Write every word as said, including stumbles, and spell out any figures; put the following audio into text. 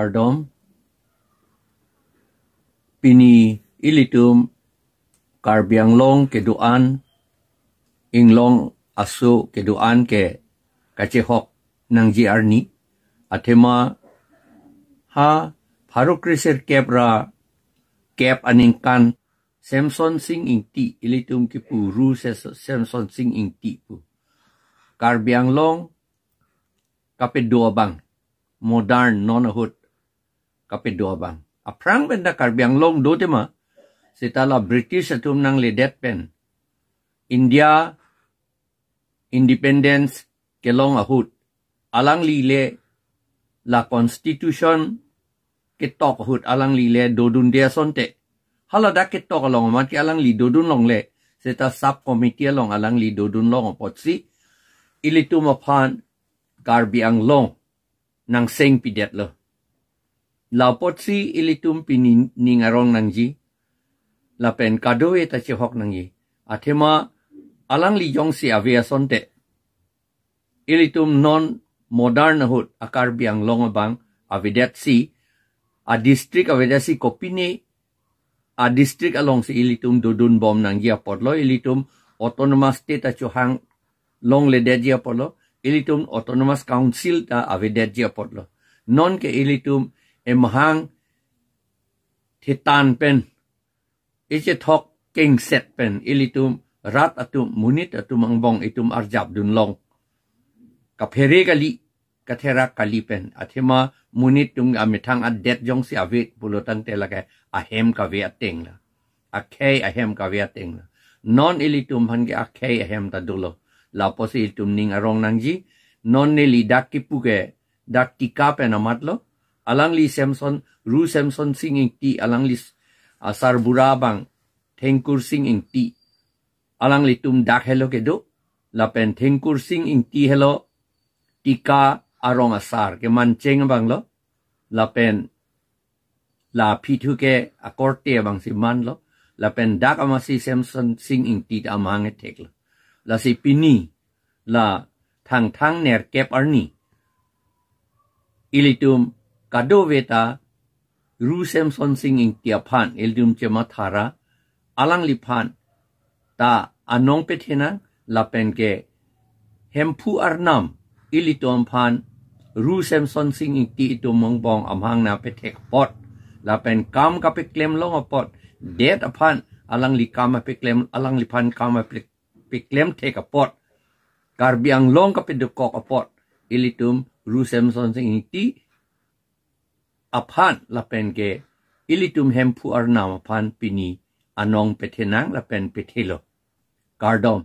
Kardom. Pini ilitum Karbi Anglong kedo-an, inglong aso kedo-an ke kachehok nangji arni. Athema ha pharo kre sirkep ra kep aningkan Semson Sing Ingti, ilitum kipu Ru Ses-, Semson Sing Ingti pu, Karbi Anglong kapedo abang, modern non ahut kapedo abang. Aphrang pen ta Karbi Anglong do tema, seta la British atum nangledet pen India independence kelong ahut, alangli le la constitution ketok ahut alangli le dodunde asonte, hala dak ketok along amat ke alangli dodun longle, seta sub committee along alangli dodun long apotsi ilitum aphan Karbi Anglong nangseng pidetlo. La apotsi ilitum pini ning arong nangji, lapen kadokave ta chehok nangji. Athema alangli jongsi ave asonte, ilitum non modern ahut a Karbi Anglong abang avedetsi, a district avedetsi kopine a district alongsi ilitum dodun bom nangji apotlo, ilitum autonomous state achohang longledetji apotlo, ilitum autonomous council ta avedetji apotlo. Non ke ilitum emahang thitan pen, ichethok kengset pen ilitum rat atum, monit atum angbong itum arjap dunlong. Kaphere kali, katherak kali pen. Athema monit atum amethang adet jongsi ave pulo tangte lake ahem kave ateng lo, akhei ahem kave ateng lo. Non ilitum aphan ke akhei ahem ta dolo. La apotsi ilitum ning arong nangji. Non neli dak kipu ke dak Tika pen amatlo. Alangli Semson, Ru Semson Sing Ingti, alangli s-, asarbura abang Thengkur Sing Ingti, alanglitum dak helo kedo. Lapen Thengkur Sing Ingti helo Tika arong asar, kemancheng abanglo. Lapen la aphi thu ke akorte abangsi manlo. Lapen dak amatsi Semson Sing Ingti ta amahang etheklo. Lasi pini la Thangthang nerkep arni, ilitum kadokave ta Ru Semson Sing Ingti aphan ilitum chematha ra, alangliphan ta anong pethenang, lapen ke Hemphu arnam ilitum aphan Ru Semson Sing Ingti itum angbong amahang nangpethek apot, lapen kam kapeklem long apot, det aphan alangli kam apeklem, alangliphan kam ape-, peklem thek apot, Karbi Anglong kapedo kok apot, ilitum Ru Semson Sing Ingti aphan lapen ke ilitum Hemphu arnam aphan pini anong pethenang lapen pethelo. Kardom.